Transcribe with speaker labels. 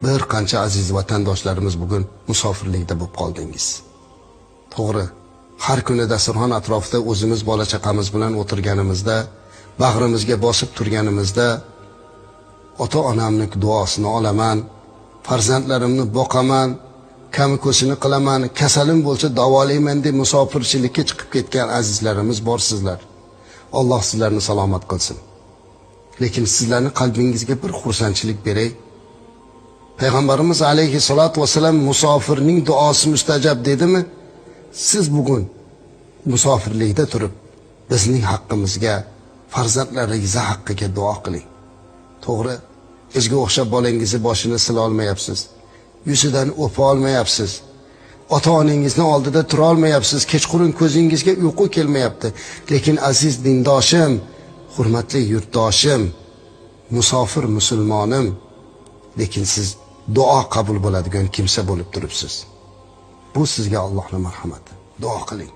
Speaker 1: Bir qancha aziz vatandoshlarimiz bugun musofirlikda bo'lib qoldingiz. To'g'ri, har kuni dasturxon atrofida o'zimiz bola chaqamiz bilan o'tirganimizda, bag'rimizga bosib turganimizda ota-onamning duosini olaman, farzandlarimni boqaman, kami ko'sini qilaman, kasalim bo'lsa davolayman deb musofirchilikka chiqib ketgan azizlarimiz borsizlar. Alloh sizlarni salomat qilsin. Lekin sizlarni qalbingizga bir xursandchilik beray. Payg'ambarimiz alayhissalatu vassalam musofirning duosi mustajab dedimi? Siz bugun musofirlikda turib bizning haqqimizga, farzandlaringiz haqqiga duo qiling. To'g'ri, bizga o'xshab bolangizni boshini sila olmayapsiz, yuzidan o'pa olmayapsiz, ota-onangizni oldida tura olmayapsiz, kechqurun ko'zingizga uyqu kelmayapti. Lekin aziz dindoshim, hurmatli yurtdoshim, musofir musulmonim, lekin siz duo qabul bo'ladigan kimsa bo'lib turibsiz. Bu sizga Allohning marhamati. Duo qiling.